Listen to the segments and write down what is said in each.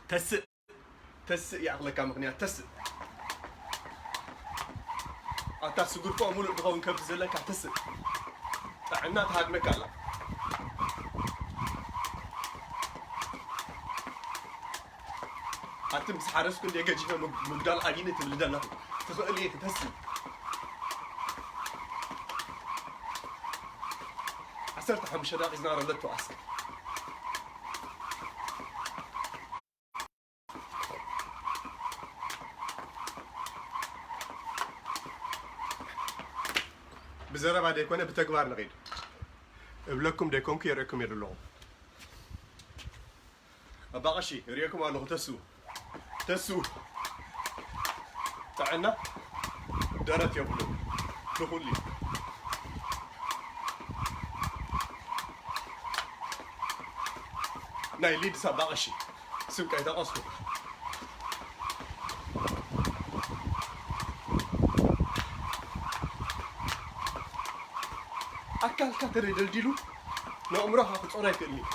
ተስእ፣ ተስእ ይኣኽለካ ምኽንያት፣ ተስእ። ኣታ ስጉርኮ ሙሉእ ድኸውን ከብዲ ዘለካ፣ ተስእ። ጥዕና ትሃድመካ ኣላ። ኣቲ ምስ ሓረስኩ እንደ ገጂፈ ምግ-፣ ምጉዳል ኣቢኒ ትብል ደላኹ። ትኽእል እየ፣ ተስእ። ዓሰርተ ሓሙሽተ ደቂቕ ዝናረ ኣለቶ ኣስክ። ብዘረባ ደይኮነ ብተግባር ንኸይድ። እብለኩም ደይኮንኩ የርእየኩም እየ ዘለኹ። ኣባ ቀሺ፣ እርእየኩም ኣለኹ። ተሱ፣ ተሱ። ጥዕና ደረት የብሉ። ንኹሉ ናይ ሊድስ ኣባ ቀሺ ስም ቀይጠቐስኩ። ኣካልካ ተደይ ደልዲሉ ንኣእምሮኻ ክጾር ኣይክእልን እዩ።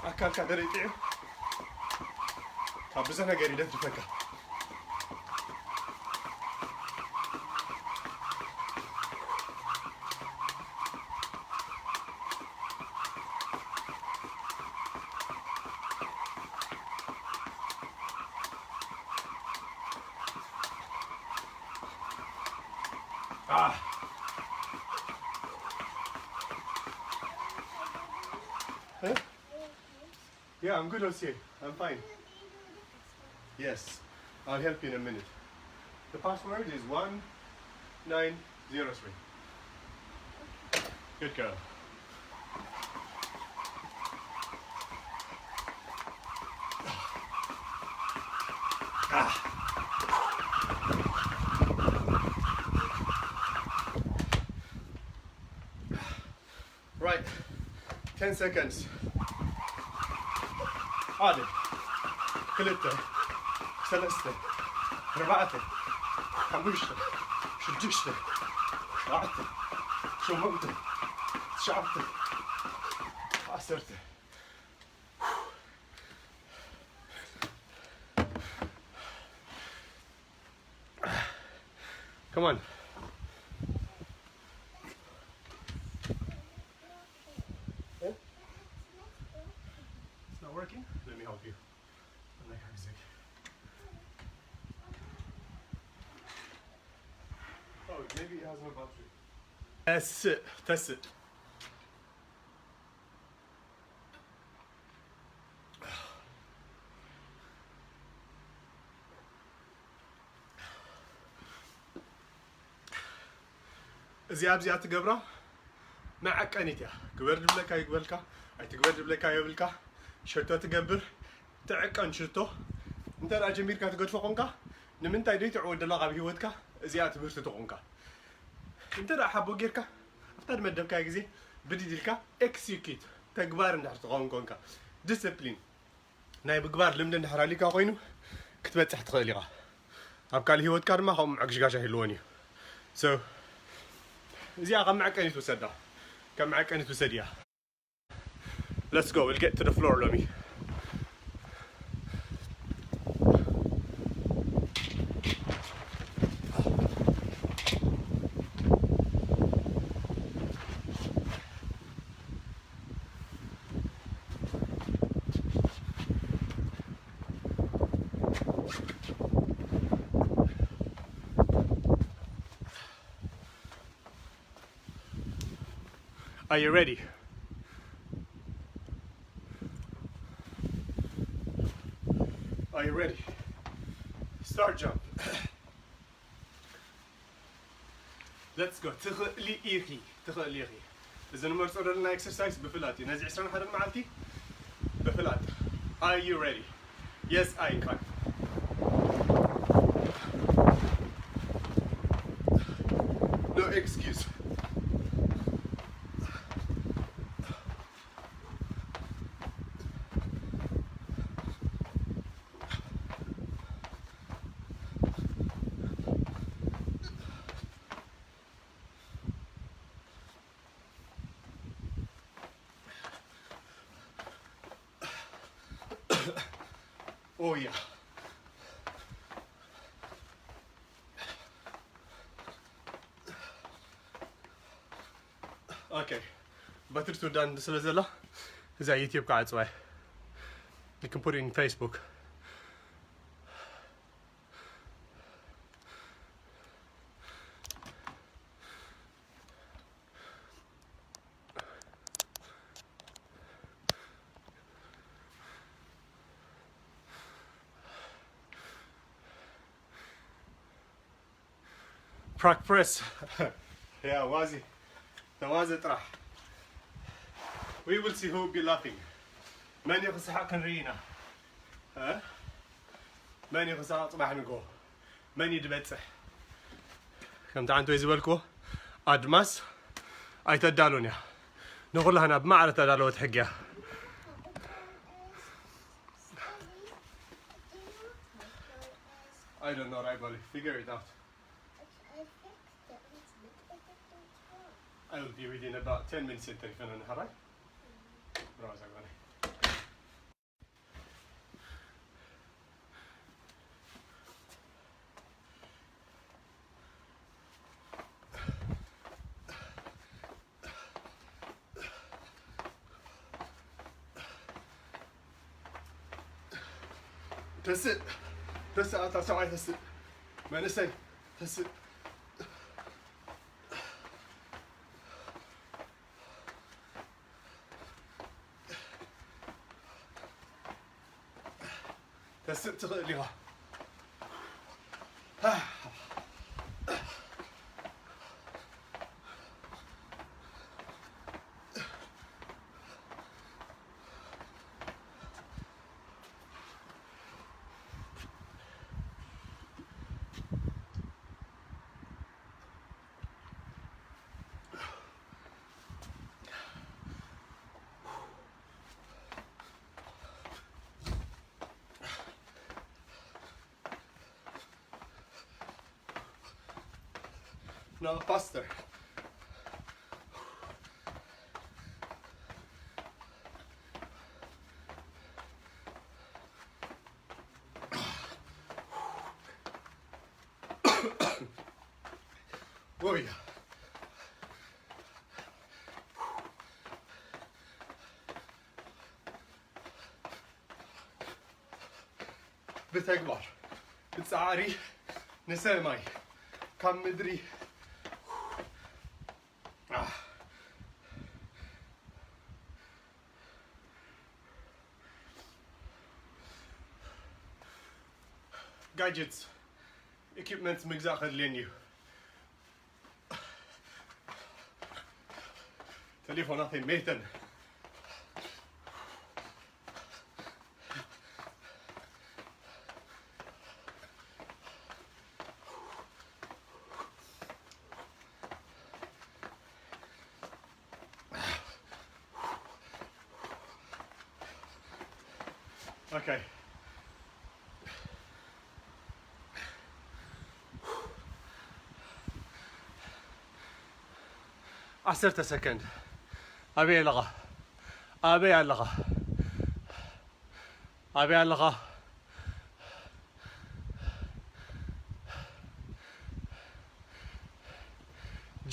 ኣካልካ ተደይ ጥዑይ ካብ ብዙሕ ነገር ይደፍድፈካ። Ah. Huh? Yeah, I'm good, Jose. I'm fine. Yes, I'll help you in a minute. The password is one nine zero three. Good girl. Ah. Right. Ten seconds. ሓደ፣ ክልተ፣ ሰለስተ፣ ኣርባዕተ፣ ሓሙሽተ፣ ሽዱሽተ፣ ሸውዓተ፣ ሸሞንተ፣ ትሽዓተ፣ ዓሰርተ። Come on. It's not working? Let me help you. I'm like, how is it? Oh, maybe it has no battery. That's it. That's it. እዚኣ ኣብዚኣ ትገብራ መዐቀኒት እያ። ግበር ድብለካ ይግበልካ፣ ኣይትግበር ድብለካ የብልካ። ሽቶ ትገብር፣ ትዕቀን ሽቶ። እንተ ደኣ ጀሚርካ ትገድፎ ኾንካ፣ ንምንታይ ደይ ትዕወት ደላ ካብ ህይወትካ? እዚኣ ትምህርቲ ተኾንካ። እንተ ደኣ ሓቦ ጌርካ፣ ኣብታ ዝመደብካዮ ግዜ ብድድ ኢልካ ኤክሲኪዩት፣ ተግባር እንድሕር ትኸውን ኮንካ፣ ዲስፕሊን፣ ናይ ምግባር ልምዲ እንድሕር ኣልዩካ ኮይኑ፣ ክትበጽሕ ትኽእል ኢኻ። ኣብ ካልእ ህይወትካ ድማ ከምኡ ምዕግሽጋሽ ኣይህልዎን እዩ። So፣ እዚኣ ከም መዐቀኒት ውሰዳ። ከም መዐቀኒት ውሰድያ። Let's go, we'll get to the floor ሎሚ። Are you ready? Are you ready? Start jump. Let's go. ትኽእሊ ኢኺ፣ ትኽእሊ ኢኺ። እዚ ንመርጾ ዘለና ኤክሰርሳይዝ ብፍላጥ እዩ። ነዚ ዕስራን ሓደን መዓልቲ ብፍላጥ። Are you ready? Yes, I can. No excuse. Oh yeah. Okay. በትሪ ትውዳን ስለ ዘላ እዛ ዩቲዩብ ክዓጽዋ እየ። You can put it in Facebook. Practice. Yeah, ዋዚ ተዋዘ ጥራሕ። We will see who will be laughing. መን እዩ ክስሓቕ ክንርኢ ኢና። እ? መን እዩ ክስሓቕ ጽባሕ ንግሆ? መን እዩ ዝበጽሕ? ከምቲ ዓንተወይ ዝበልክዎ ኣድማስ ኣይተዳሉን እያ። ንኹላህና ብማዕረ ተዳለወት ሕጊ እያ። I don't know, right, buddy? Figure it out. I will be within about ten minutes. Right? Bravo, Zagwane. ተስእ፣ ተስእ፣ ኣታ ሰብኣይ ተስእ፣ መንእሰይ ተስእ። ተስእ ትኽእል ኢኻ። No, faster. Oh yeah. ብተግባር ብጻዕሪ ንሰማይ ካብ ምድሪ። ጋጀትስ፣ ኢኩፕመንትስ ምግዛእ ከድልየኒ እዩ። ተሌፎናተይ ሜተን። Okay. ዓሰርተ ሰከንድ። ኣበይ ኣለኻ? ኣበይ ኣለኻ? ኣበይ ኣለኻ?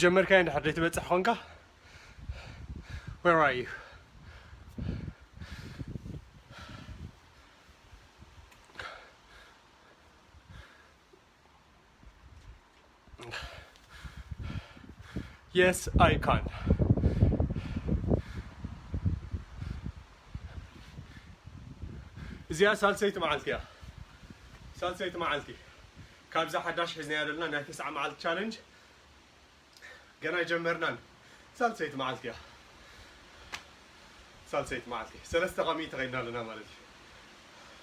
ጀመርካዮ እንድሕር ዘይትበጽሕ ኾንካ፣ where are you? Yes, I can. እዚኣ ሳልሰይቲ መዓልቲ እያ። ሳልሰይቲ መዓልቲ ካብዛ ሓዳሽ ሒዝናያ ዘለና ናይ ተስዓ መዓልቲ ቻለንጅ። ገና ኣይጀመርናን። ሳልሰይቲ መዓልቲ እያ። ሳልሰይቲ መዓልቲ። ሰለስተ ካብ ሚእቲ ከይድና ኣለና ማለት እዩ።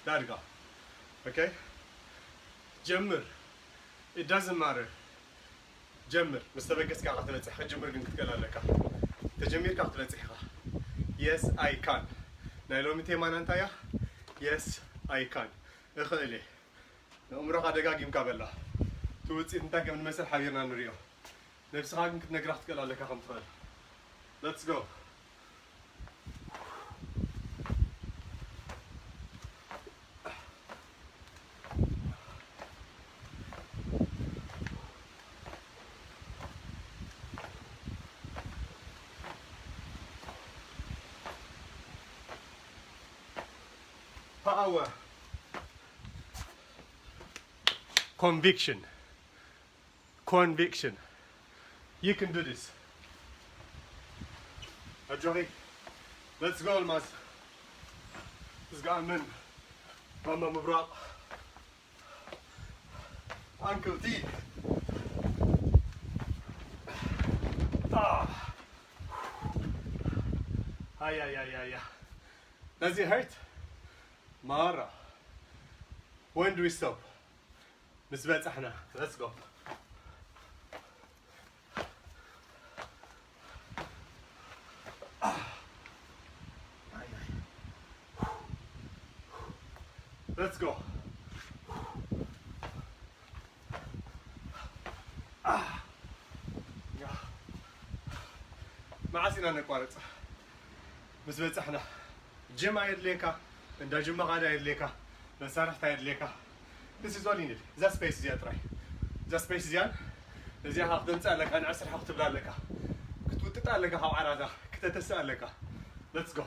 ዳርጋ። ኦኬ? ጀምር። It doesn't matter. ጀምር። ምስ ተበገስካ ኢኻ ትበጽሕ። ክትጅምር ግን ክትክእል ኣለካ። ተጀሚርካ ክትበጽሕ ኢኻ። Yes, I can. ናይ ሎሚ ቴማና እንታይ እያ? Yes, I can. እኽእል እየ። ንእምሮኻ ደጋጊምካ በላ። እቲ ውጽኢት እንታይ ከም ዝመስል ሓቢርና ንሪኦ። ነብስኻ ግን ክትነግራ ክትክእል ኣለካ ከም ትኽእል። Let's go. Power. Conviction. Conviction. You can do this. ኣጆኺ። Let's go ኣልማዝ። ዝገኣምን ማማ ምብራቕ። Uncle T. Ah. Ay, ay, ay, ay, ay. Does it hurt? Mara. When do we stop? Miss Betsahna, let's go. Let's go. መዓስ ኢና ነቋርጽ? ምስ በጻሕና። ጅም ኣየድልየካ፣ እንዳ ጅም መኻድ ኣየድልየካ፣ መሳርሕቲ ኣየድልየካ። This is all you need. እዛ ስፔስ እዚኣ ጥራይ። እዛ ስፔስ እዚኣን እዚኣ ክትምጽእ ኣለካ፣ ንዕስርሓ ክትብላ ኣለካ። ክትውጥጣ ኣለካ ካብ ዓራታ፣ ክተተስእ ኣለካ። Let's go.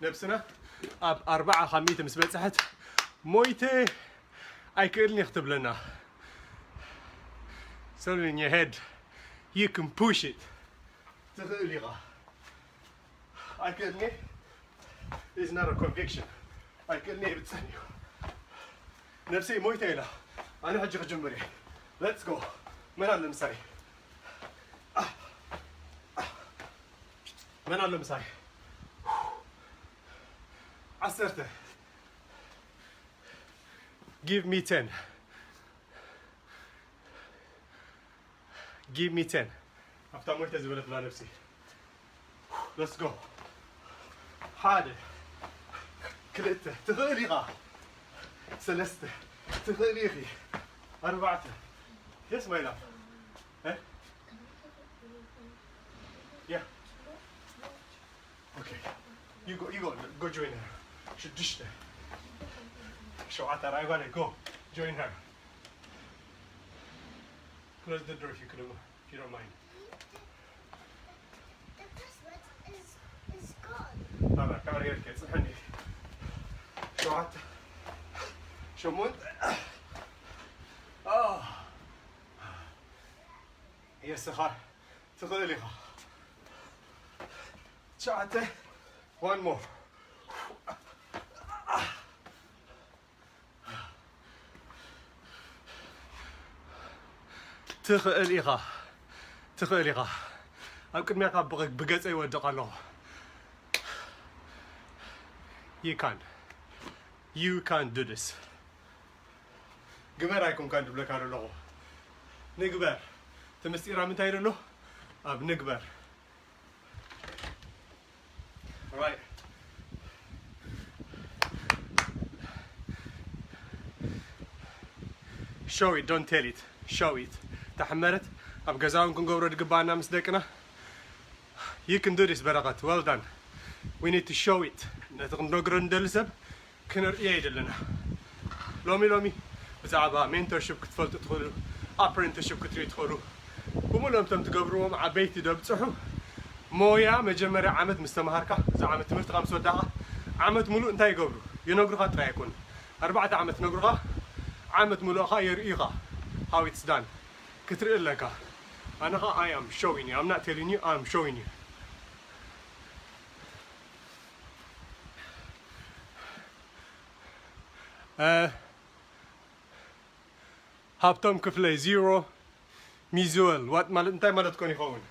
ነብስና ኣብ ኣርባዓ ካብ ሚእቲ ምስ በጽሐት ሞይተ ኣይክእልን እየ ክትብለና። So in your head, you can push it. ትኽእል ኢኻ። ኣይክእልን እየ is not a conviction. ኣይክእልን እየ ይብጸን እዩ። ነብሰይ ሞይተ ኢላ። ኣነ ሕጂ ክጅምር እየ። Let's go. መን ኣሎ ምሳይ? መን ኣሎ ምሳይ? ዓሰርተ። Give me ten. Give me ten. ኣብታ ሞይተ ዝበለትላ ነብሲ። Let's go. ሓደ፣ ክልተ፣ ትኽእል ኢኻ። ሰለስተ፣ ትኽእል ኢኺ። ኣርባዕተ። Yes, my love. Eh? Yeah. Okay. You go, you go, go join her. ሽዱሽተ። ሸውዓተ፣ ራይባለ፣ go. Join her. Close the door if you could, if you don't mind. The password is, is gone. Dobra, kamerę, ጽንሐኒ። ሸውዓተ። ሸሞንተ። Oh. የስኻ ትኽእል ኢኻ። ትሽዓተ። One more. ትኽእል ኢኻ። ትኽእል ኢኻ። ኣብ ቅድሚያኻ ብገ-፣ ብገጸይ ይወድቕ ኣለኹ። You can. You can do this. ግበር ኣይኮንካን ድብለካ ዘለኹ። ንግበር። እቲ ምስጢር ኣብ ምንታይ ዘሎ? ኣብ ንግበር። Right. Show it, don't tell it. Show it. ተሐመረት ኣብ ገዛውን ክንገብሮ ድግባና ምስ ደቅና። You can do this በረኸት። Well done. We need to show it. ነቲ ክንነግሮ እንደሊ ሰብ ክነርእዮ ይደለና። ሎሚ ሎሚ ብዛዕባ ሜንቶርሽፕ ክትፈልጡ ትኽእሉ፣ ኣፕረንቲስሽፕ ክትርእዩ ትኽእሉ። ብምሉኦም እቶም ትገብርዎም ዓበይቲ ደብፅሑ። ሞያ መጀመርያ ዓመት ምስ ተምሃርካ፣ እዚ ዓመት ትምህርትኻ ምስ ወዳእካ፣ ዓመት ሙሉእ እንታይ ይገብሩ? ይነግሩኻ ጥራይ ኣይኮኑን። ኣርባዕተ ዓመት ነግሩኻ፣ ዓመት ሙሉእ ኸዓ የርእዩኻ። How it's done ክትርኢ ኣለካ። ኣነ ኸዓ I am showing you, I'm not telling you, I am showing you. Uh, ሃብቶም ክፍለይ ዚሮ። ሚዙወል ዋት ማለት እንታይ ማለት ኮን ይኸውን?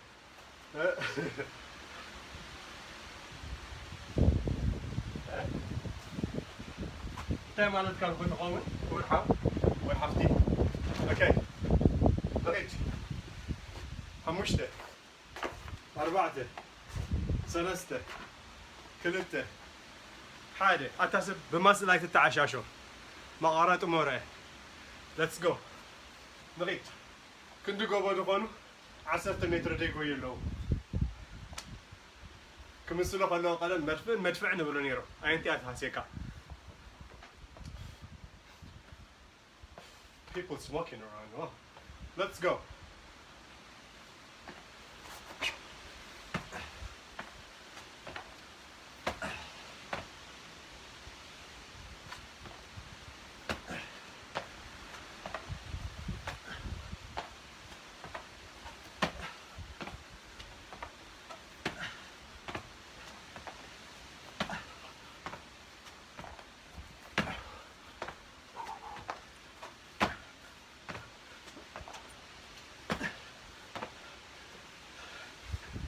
እንታይ ማለት ካብ ኮን ይኸውን? ክቡር ሓው ወይ ሓፍቲ። ኦኬ። ንኺድ። ሓሙሽተ። ኣርባዕተ፣ ሰለስተ፣ ክልተ፣ ሓደ። ኣታ ሰብ ብማስል ኣይትተዓሻሾ። መቓረጢ መርአ። Let's go። ንኺድ። ክንዲ ጎቦ ዝኾኑ ዓሰርተ ሜትሮ ደይጎዩ ኣለዉ። ክምስሉ ከለዉ ቀደም መድፍዕን መድፍዕን ይብሉ ነይሮም። ኣየንቲኣ ትሃስየካ። People smoking around. Oh, let's go.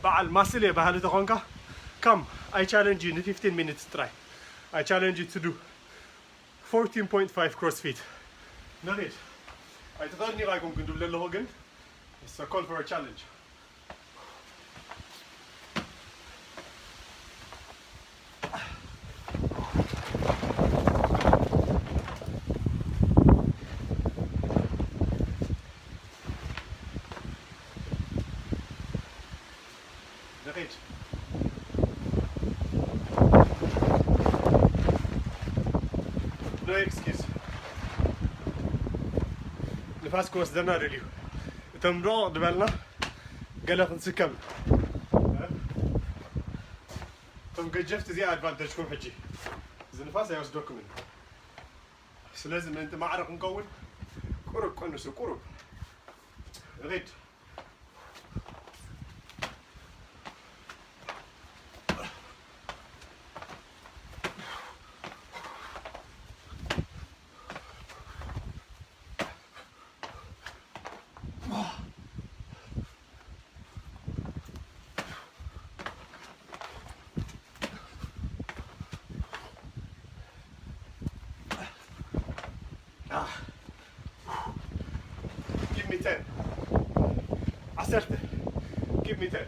በዓል ማስል እየ ባህሊ ተኾንካ፣ come, I challenge you in fifteen minutes ጥራይ። I challenge you to do fourteen point five crossfit። ንኺድ። ኣይትኽእልን ኢኻ ኣይኮንኩን ድብል ዘለኹ፣ ግን it's a call for a challenge። ንኺድ። No excuse። ንፋስ ክወስደና ደልዩ። እቶም ርቕ ዝበልና ገለ ክንስከም። እቶም ገጀፍቲ እዚኣ ኣድቫንቴጅኩም ሕጂ። እዚ ንፋስ ኣይወስደኩምን። ስለዚ ምእንቲ ማዕረ ክንከውን ቁሩብ ቀንሱ፣ ቁሩብ። ሪድ። Give me ten. ዓሰርተ. Give me ten.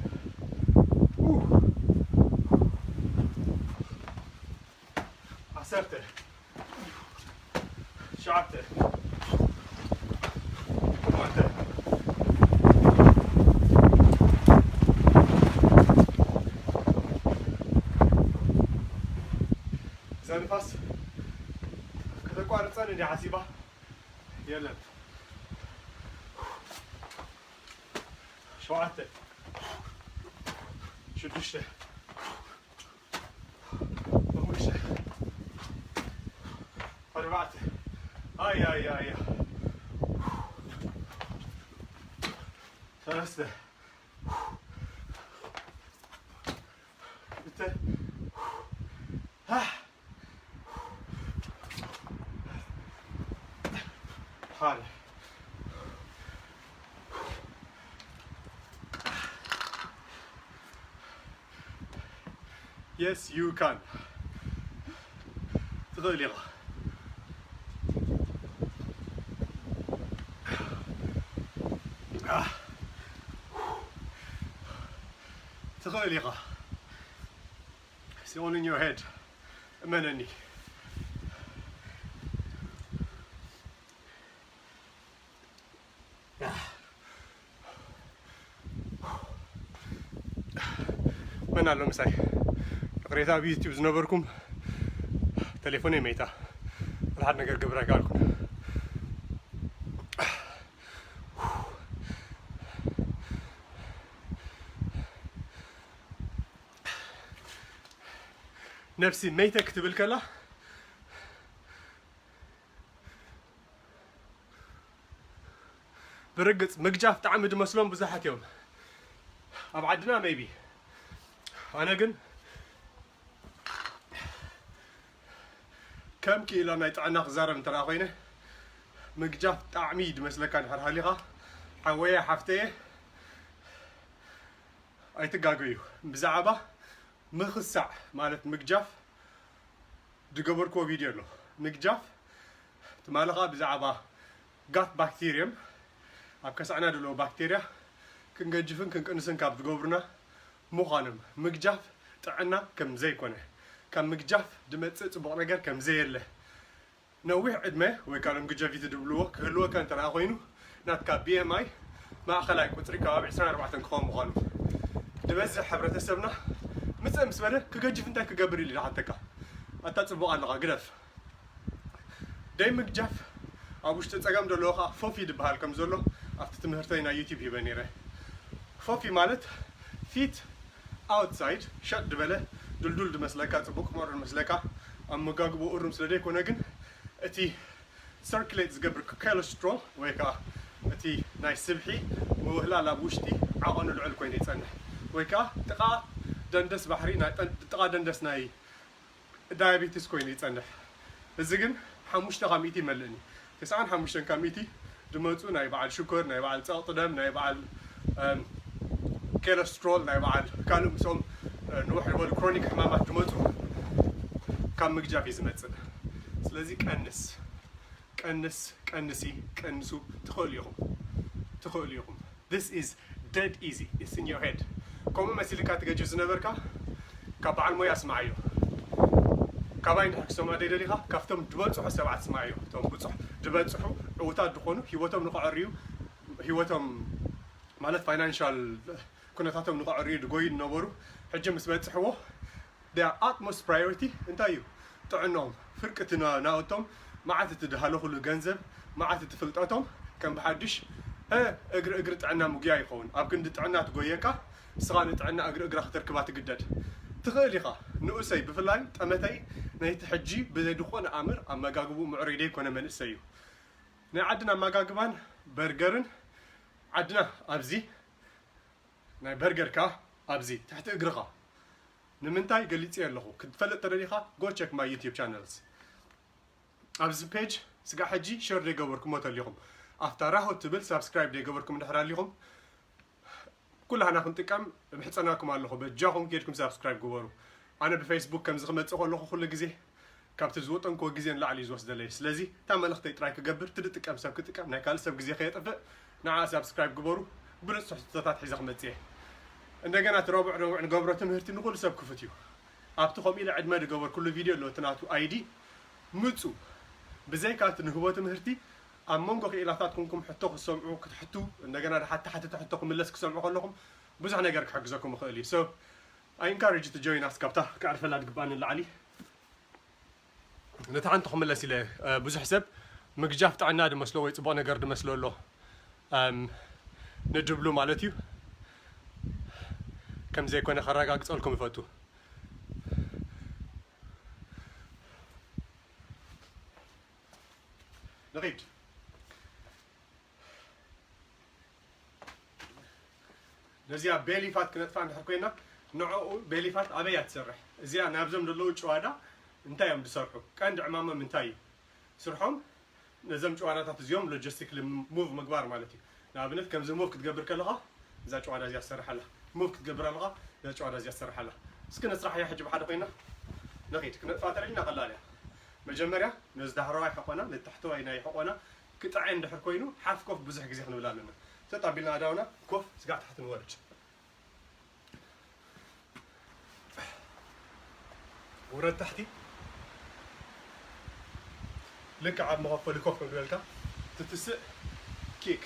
ዓሰርተ. ሸውዓተ። ሸውዓተ። እዛ ንፋስ ከተቋርፀን እንዲ ሓሲባ የለን። ሸውዓተ። ሽዱሽተ። ሓሙሽተ። ኣርባዕተ። ኣያ ኣያ ኣያ። ሰለስተ። ክልተ። ሓደ። Yes, you can. ትኽእል ኢኻ። ትኽእል ኢኻ። It's all in your head. እመነኒ። መን ኣሎ ምሳይ? ይቕሬታ፣ ኣብ ዩቲዩብ ዝነበርኩም ቴሌፎነይ መይታ። ወላ ሓደ ነገር ገብር ኣይከኣልኩን። ነብሲ መይተ ክትብል ከላ ብርግጽ ምግጃፍ ጣዕሚ ድመስሎም ብዙሓት እዮም ኣብ ዓድና maybe። ኣነ ግን ከም ክኢላ ናይ ጥዕና ክዛረብ እንተ ደኣ ኮይነ፣ ምግጃፍ ጣዕሚ ድመስለካ እንድሕር ሃሊኻ፣ ሓወየ ሓፍተየ፣ ኣይትጋገዩ። ብዛዕባ ምኽሳዕ ማለት ምግጃፍ ዝገበርክዎ ቪድዮ ኣሎ። ምግጃፍ ትማሊ ኸኣ ብዛዕባ ጋት ባክቴርየም ኣብ ከሳዕና ዘለዉ ባክቴርያ ክንገጅፍን ክንቅንስን ካብ ዝገብሩና ምዃኖም፣ ምግጃፍ ጥዕና ከም ዘይኮነ፣ ካብ ምግጃፍ ዝመጽእ ጽቡቕ ነገር ከም ዘየለ፣ ነዊሕ ዕድመ ወይ ከዓ longevity ዝብልዎ ክህልወካ እንተ ደኣ ኮይኑ፣ ናትካ ቢ ኤም ኣይ ማእኸላይ ቁጽሪ ከባቢ ዕስራን ኣርባዕተን ክኸውን ምዃኑ፣ ዝበዝሕ ሕብረተሰብና ምጽእ ምስ በለ ክገጅፍ እንታይ ክገብር ኢሉ ይሓተካ። ኣታ ጽቡቕ ኣለኻ ግደፍ። ደይ ምግጃፍ ኣብ ውሽጢ ጸገም ዘለዎ ከዓ ፎፊ ዝበሃል ከም ዘሎ ኣብቲ ትምህርተይ ናይ ዩቲዩብ ሂበ ነይረ። ፎፊ ማለት ፊት ኣውትሳይድ ሸጥ ዝበለ፣ ድልዱል ድመስለካ፣ ጽቡቅ መሩ ድመስለካ፣ ኣመጋግቦ እሩም ስለ ዘይኮነ ግን እቲ ሰርኩሌት ዝገብር ኮለስትሮል ወይ ከዓ እቲ ናይ ስብሒ ምውህላል ኣብ ውሽጢ ዓቐኑ ልዑል ኮይኑ ይጸንሕ፣ ወይ ከዓ ጥቓ ደንደስ ባሕሪ ናይ ጠን- ጥቓ ደንደስ ናይ ዳያቤቲስ ኮይኑ ይጸንሕ። እዚ ግን ሓሙሽተ ካብ ሚእቲ ይመልእኒ። ተስዓን ሓሙሽተን ካብ ሚእቲ ድመጹ ናይ በዓል ሽኮር፣ ናይ በዓል ጸቕጢ ደም፣ ናይ በዓል ኮለስትሮል፣ ናይ በዓል ካልእ ምስኦም ንውሕ ዝበሉ ክሮኒክ ሕማማት ድመጹ ካብ ምግጃፍ እዩ ዝመጽእ። ስለዚ ቀንስ ቀንስ ቀንሲ ቀንሱ። ትኽእሉ ኢኹም ትኽእሉ ኢኹም። This is dead easy, it's in your head። ከምኡ መሲልካ ትገጅ ዝነበርካ ካብ በዓል ሞያ ስማዓዮ። ካባይ እንድሕር ክሰምዖ ዘይደሊኻ ካብቶም ዝበፅሑ ሰባት ስማዓዮ። እቶም ብዙሕ ዝበፅሑ ዕውታት ዝኾኑ ህይወቶም ንኸዕርዩ፣ ህይወቶም ማለት ፋይናንሻል ኩነታቶም ንኸዕርዩ ድጎዩ ዝነበሩ ሕጂ ምስ በፅሕዎ their utmost priority እንታይ እዩ? ጥዕናኦም። ፍርቂ እቲ ና- ናውቶም መዓት እቲ ድሃለኹሉ ገንዘብ፣ መዓት እቲ ፍልጠቶም ከም ብሓድሽ እ፣ እግሪ እግሪ ጥዕና ምጉያ ይኸውን። ኣብ ክንዲ ጥዕና ትጎየካ፣ ንስኻ ንጥዕና እግሪ እግራ ክትርክባ ትግደድ። ትኽእል ኢኻ። ንኡሰይ ብፍላይ ጠመተይ ናይቲ ሕጂ ብዘይ ዝኾነ ኣምር ኣመጋግቡ ምዕሩይ ዘይኮነ መንእሰይ እዩ። ናይ ዓድና ኣመጋግባን በርገርን ዓድና ኣብዚ ናይ በርገር ከኣ ኣብዚ ትሕቲ እግርኻ። ንምንታይ ገሊጸዮ ኣለኹ። ክትፈልጥ ተደሊኻ go check my YouTube channels። ኣብዚ ፔጅ ስጋዕ ሕጂ ሸር ዘይገበርኩሞ ተሊኹም፣ ኣብታ ራሆ ትብል ሳብስክራይብ ዘይገበርኩም እንድሕር ኣሊኹም፣ ኩላህና ክንጥቀም እምሕጸናኩም ኣለኹ። በጃኹም ኬድኩም ሳብስክራይብ ግበሩ። ኣነ ብፌስቡክ ከምዚ ክመጽእ ከለኹ ኩሉ ግዜ ካብቲ ዝወጠንክዎ ግዜ ንላዕሊ እዩ ዝወስደለይ። ስለዚ እታ መልእኽተይ ጥራይ ክገብር፣ ትድጥቀም ሰብ ክጥቀም፣ ናይ ካልእ ሰብ ግዜ ከየጥፍእ ንዓ ሳብስክራይብ ግበሩ። ብሉጽ ትሕዝቶታት ሒዘ ክመጽእ እየ። እንደገና እቲ ረቡዕ ረቡዕ ንገብሮ ትምህርቲ ንኹሉ ሰብ ክፉት እዩ። ኣብቲ ከምኡ ኢለ ዕድመ ዝገበርኩሉ ቪድዮ ኣሎ፣ እቲ ናቱ ኣይዲ ምጹ። ብዘይካ እቲ ንህቦ ትምህርቲ ኣብ መንጎ ክኢላታት ኩንኩም ሕቶ ክሰምዑ ክትሕቱ፣ እንደገና ድሓ ተሓትተ ሕቶ ክምለስ ክሰምዑ ከለኹም ብዙሕ ነገር ክሕግዘኩም ይኽእል እዩ። So I encourage you to join us። ካብታ ከዕርፈላ ዝግባእ ንላዕሊ ነቲ ሓንቲ ክምለስ ኢለ፣ እ፣ ብዙሕ ሰብ ምግጃፍ ጥዕና ድመስሎ ወይ ጽቡቕ ነገር ድመስሎ ኣሎ። እም፣ ንድብሉ ማለት እዩ። ከም ዘይኮነ ከረጋግጸልኩም ይፈቱ። ንኺድ። ነዚኣ ቤሊፋት ክነጥፋ እንድሕር ኮይና፣ ንዕኡ ቤሊፋት ኣበይ እያ ትሰርሕ? እዚኣ ናብዞም ዘለዉ ጭዋዳ እንታይ እዮም ዝሰርሑ? ቀንዲ ዕማሞም እንታይ እዩ? ስርሖም ነዞም ጭዋዳታት እዚኦም ሎጂስቲክሊ ሙቭ ምግባር ማለት እዩ። ንኣብነት ከምዚ ሙቭ ክትገብር ከለኻ እዛ ጭዋዳ እዚኣ ትሰርሕ ኣላ፣ ሙቭ ክትገብር ኣለኻ እዛ ጭዋዳ እዚኣ ትሰርሕ ኣላ። እስኪ ነስራሕ እያ ሕጂ ብሓደ ኮይና። ንኺድ ክነጥፋ ተደሊና ቀላል እያ። መጀመርያ ነዚ ዳሕረዋይ ሕቆና ነቲ ታሕተዋይ ናይ ሕቆና ክጥዐ እንድሕር ኮይኑ ሓፍ ኮፍ ብዙሕ ግዜ ክንብል ኣለና። ሰጥ ኣቢልና ኣእዳውና ኮፍ ስጋዕ ታሕቲ ንወርድ። ውረድ ታሕቲ። ልክዕ ኣብ መኸፈሊ ኮፍ ንብለልካ ትትስእ ኪክ።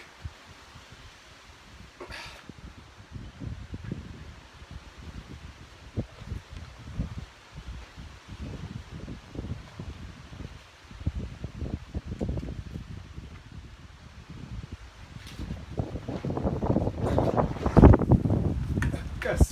ቀስ።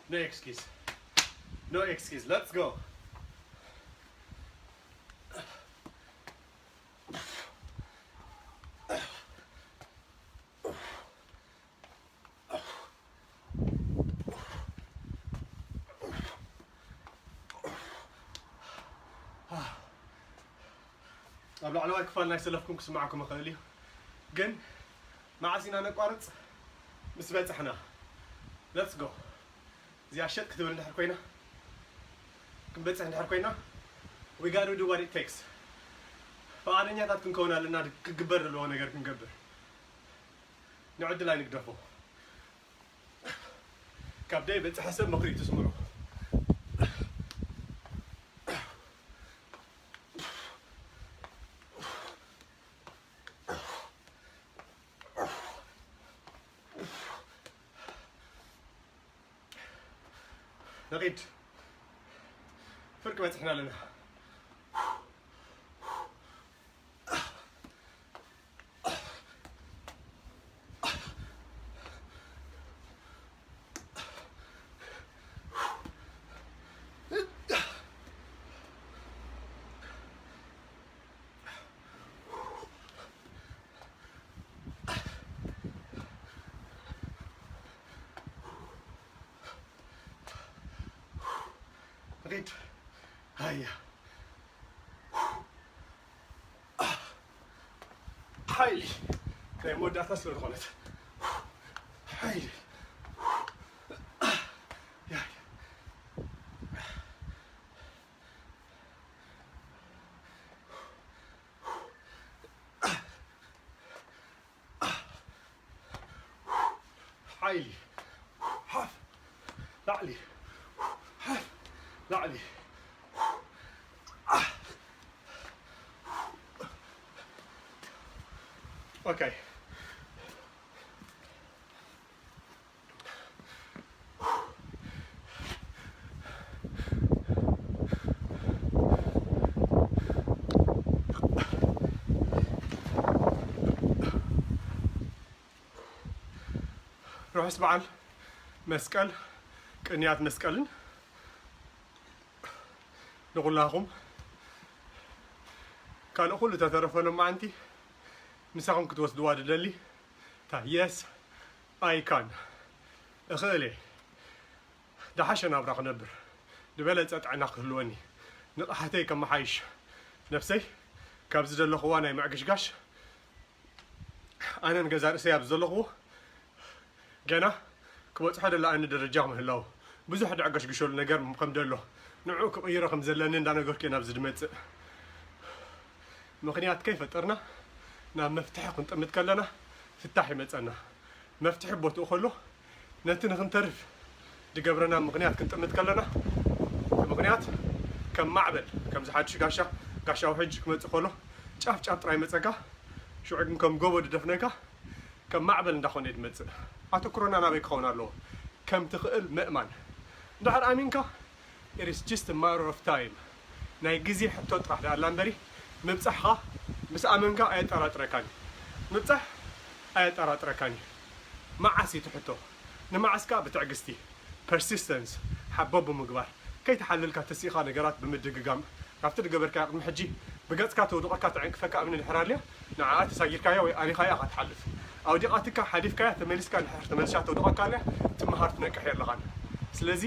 No excuse. No excuse. Let's go. ኣብ ላዕለዋይ ክፋል ናይ ሰለፍኩም ክስማዕኩም ይኽእል እዩ፣ ግን መዓስ ኢና ነቋርጽ? ምስ በጻሕና። Let's go። እዚኣ ሸጥ ክትብል እንድሕር ኮይና፣ ክንበጽሕ እንድሕር ኮይና፣ we gotta do what it takes። ፍቓደኛታት ክንከውን ኣለና፣ ክግበር ዘለዎ ነገር ክንገብር። ንዕድል ኣይንግደፎ። ካብ ደይ በጽሐ ሰብ ምኽሪ ትስምዑ። ንኺድ። ፍርቂ በፂሕና ኣለና። ንኺድ። ሃያ። ሓይሊ ናይ መወዳእታ ስለ ዝኾነት። ሓይሊ። ሓይሊ። ሓፍ። ላዕሊ። ሓፍ። ላዕሊ። ኦኬ። ርሑስ በዓል መስቀል፣ ቅንያት መስቀልን ንኹላኹም። ካልእ ኩሉ ተተረፈ ሎማዓንቲ ምሳኹም ክትወስድዋ ድደሊ እታ የስ ኣይካን እኽእል እየ። ደሓሸ ናብራ ክነብር፣ ዝበለጸ ጥዕና ክህልወኒ፣ ንቕሓተይ ከመሓይሽ፣ ነብሰይ ካብዚ ዘለኽዋ ናይ ምዕግሽጋሽ ኣነን ገዛ ርእሰይ ኣብ ዘለኽዎ ገና ክበጽሖ ደለኣኒ ደረጃ ምህላው ብዙሕ ደዕገሽግሸሉ ነገር ከም ደሎ ንዕኡ ክቕይሮ ከም ዘለኒ እንዳነገርኩ እየ ናብዚ ድመጽእ። ምኽንያት ከይፈጠርና ናብ መፍትሒ ክንጥምት ከለና ፍታሕ ይመጸና። መፍትሒ ቦትኡ ከሎ ነቲ ንክንተርፍ ዝገብረና ምኽንያት ክንጥምት ከለና፣ እቲ ምኽንያት ከም ማዕበል፣ ከምዚ ሓድሽ ጋሻ፣ ጋሻ ውሕጅ ክመጽእ ከሎ ጫፍ ጫፍ ጥራይ መጸካ፣ ሽዑ ግን ከም ጎቦ ድደፍነካ፣ ከም ማዕበል እንዳኾነ እዩ ዝመጽእ። ኣተኩሮና ናበይ ክኸውን ኣለዎ? ከም ትኽእል ምእማን። እንድሕር ኣሚንካ፣ it is just a matter of time። ናይ ግዜ ሕቶ ጥራሕ ደኣ ኣላ እምበሪ፣ ምብጻሕኻ ምስ ኣመንካ ኣየጠራጥረካን እዩ። ምብጻሕ ኣየጠራጥረካን እዩ። መዓስ እዩ እቲ ሕቶ? ንመዓስ ከኣ ብትዕግስቲ፣ persistence፣ ሓቦ ብምግባር፣ ከይተሓለልካ ተሲእኻ ነገራት ብምድግጋም፣ ካብቲ ዝገበርካዮ ቅድሚ ሕጂ ብገጽካ ተውድቐካ ተዕንቅፈካ እምኒ ድሕር ኣልያ፣ ንዓኣ ተሳጊርካያ ወይ ኣሊኻያ ኢኻ ትሓልፍ። ኣውዲቓትካ፣ ሓሊፍካያ፣ ተመሊስካ ድሕር ተመልሻ ተውድቐካ ኣልያ፣ ትመሃር ትነቅሕ የለኻን። ስለዚ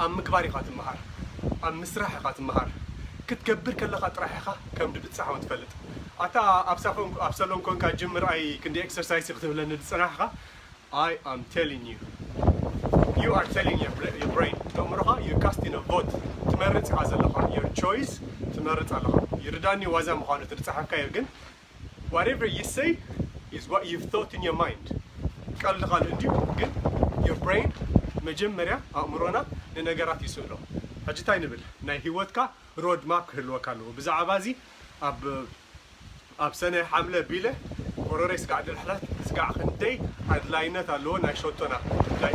ኣብ ምግባር ኢኻ ትመሃር፣ ኣብ ምስራሕ ኢኻ ትመሃር። ክትገብር ከለኻ ጥራሕ ኢኻ ከም ድብጻሕ እውን ትፈልጥ። ኣታ ኣብ ሳፎን-፣ ኣብ ሰሎን ኮንካ ጅምር ኣይ ክንዲ ኤክሰርሳይስ ክትብለኒ ዝጸናሕኻ፣ I am telling you, you are telling your bra-, your brain፣ ኣእምሮኻ you're casting a vote፣ ትመርጽ ኢኻ ዘለኻ፣ your choice ትመርጽ ኣለኻ። ይርዳኒ ዋዛ ምዃኑ እቲ ዝጸሓፍካዮ፣ ግን whatever you say is what you've thought in your mind። ቀልዲ ካልእ እንድዩ፣ ግን your brain መጀመርያ ኣእምሮና ንነገራት ይስእሎ። ሕጂ እንታይ ንብል? ናይ ህይወትካ ሮድ ማፕ ክህልወካ ኣለዎ። ብዛዕባ እዚ ኣብ ኣብ ሰነ ሓምለ ቢለ፣ ቆረረይ ስጋዕ ድልሕለት ስጋዕ ክንደይ ኣድላይነት ኣለዎ ናይ ሸቶና ጉዳይ።